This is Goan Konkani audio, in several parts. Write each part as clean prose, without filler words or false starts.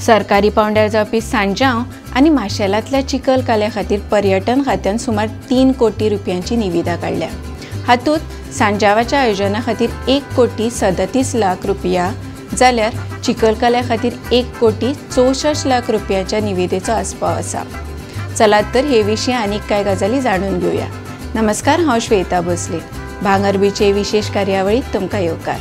सरकारी पावंड्यार जावपी सांजाव आनी माशेलांतल्या चिखल काल्या खातीर पर्यटन खात्यान सुमार 3 कोटी रुपयांची निविदा काडल्या. हातूंत सांजावाच्या आयोजना खातीर 1,37,00,000 रुपया जाल्यार चिखलकाल्या खातीर 1,64,00,000 रुपयांच्या निविदेचो आस्पाव आसा. चलात तर हे विशीं आनीक कांय गजाली जाणून घेवया. नमस्कार, हांव श्वेता भोसले. भांगरभूंयचे विशेष कार्यावळीत तुमकां येवकार.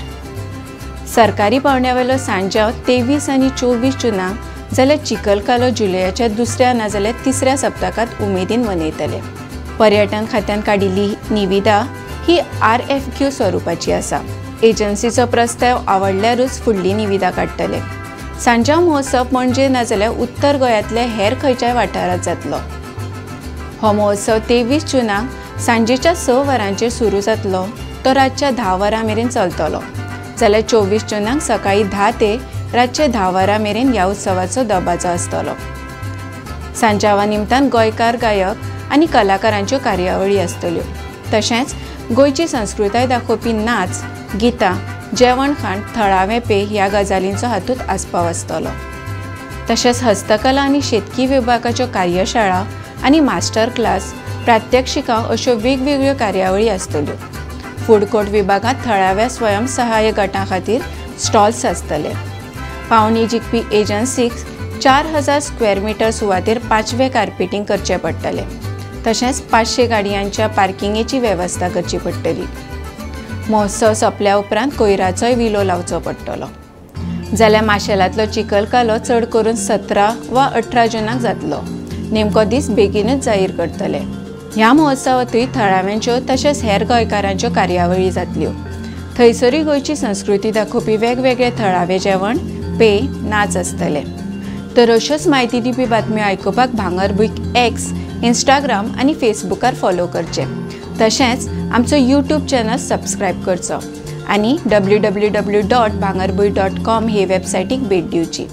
सरकारी पावंड्यावेलो सांजाव 23 आनी 24 जूनाक जाल्यार चिखलकालो जुलयाच्या दुसऱ्या नाजाल्यार तिसऱ्या सप्तकांत उमेदीन मनयतले. पर्यटन खात्यान काडिल्ली निविदा ही RFQ स्वरुपाची आसा. एजन्सीचो प्रस्ताव आवडल्यारूच फुडली निविदा काडटले. सांजाव महोत्सव पणजे नाजाल्यार उत्तर गोंयांतल्या हेर खंयच्याय वाठारांत जातलो. हो महोत्सव 23 जूनाक सांजेच्या 6 वरांचेर सुरू जातलो, तो रातच्या 10 वरां मेरेन चलतलो. जाल्यार 24 जूनाक सकाळीं 10 ते रातचे 10 वरां मेरेन ह्या उत्सवाचो दबाजो आसतलो. सांजावा निमतान गोंयकार गायक आनी कलाकारांच्यो कार्यावळी आसतल्यो. तशेंच गोंयची संस्कृताय दाखोवपी नाच, गितां, जेवण खाण, थळावें पेय ह्या गजालींचो हातूंत आस्पाव आसतलो. तशेंच हस्तकला आनी शेतकी विभागाच्यो कार्यशाळा आनी मास्टर क्लास, प्रात्यक्षिकां अश्यो वेगवेगळ्यो कार्यावळी आसतल्यो. फूड कोर्ट विभागांत थळाव्या स्वयंसहाय्य गटां खातीर स्टॉल्स आसतले. पावणी जिखपी एजन्सीक 4000 स्क्वेअर मिटर सुवातेर 5वें कार्पेटींग करचें पडटलें. तशेंच 500 गाडयांच्या पार्किंगेची वेवस्था करची पडटली. महोत्सव सोंपल्या उपरांत कोयराचोय विलो लावचो पडटलो. जाल्यार माशेलांतलो चिखलकालो चड करून 17 वा 18 जूनाक जातलो. नेमको दीस बेगीनच जाहीर करतले. ह्या महोत्सवांतूय थळाव्यांच्यो तशेंच हेर गोंयकारांच्यो कार्यावळी जातल्यो. थंयसरूय गोंयची संस्कृती दाखोवपी वेगवेगळे थळावे जेवण, पेय, नाच आसतले. तर अश्योच म्हायती दिवपी बातम्यो आयकुपाक भांगरभूंय एक्स, इंस्टाग्राम आनी फेसबुकार फॉलो करचें. तशेंच आमचो यूट्यूब चॅनल सबस्क्रायब करचो आनी www.bhangarbhuin.com हे वेबसायटीक भेट दिवची.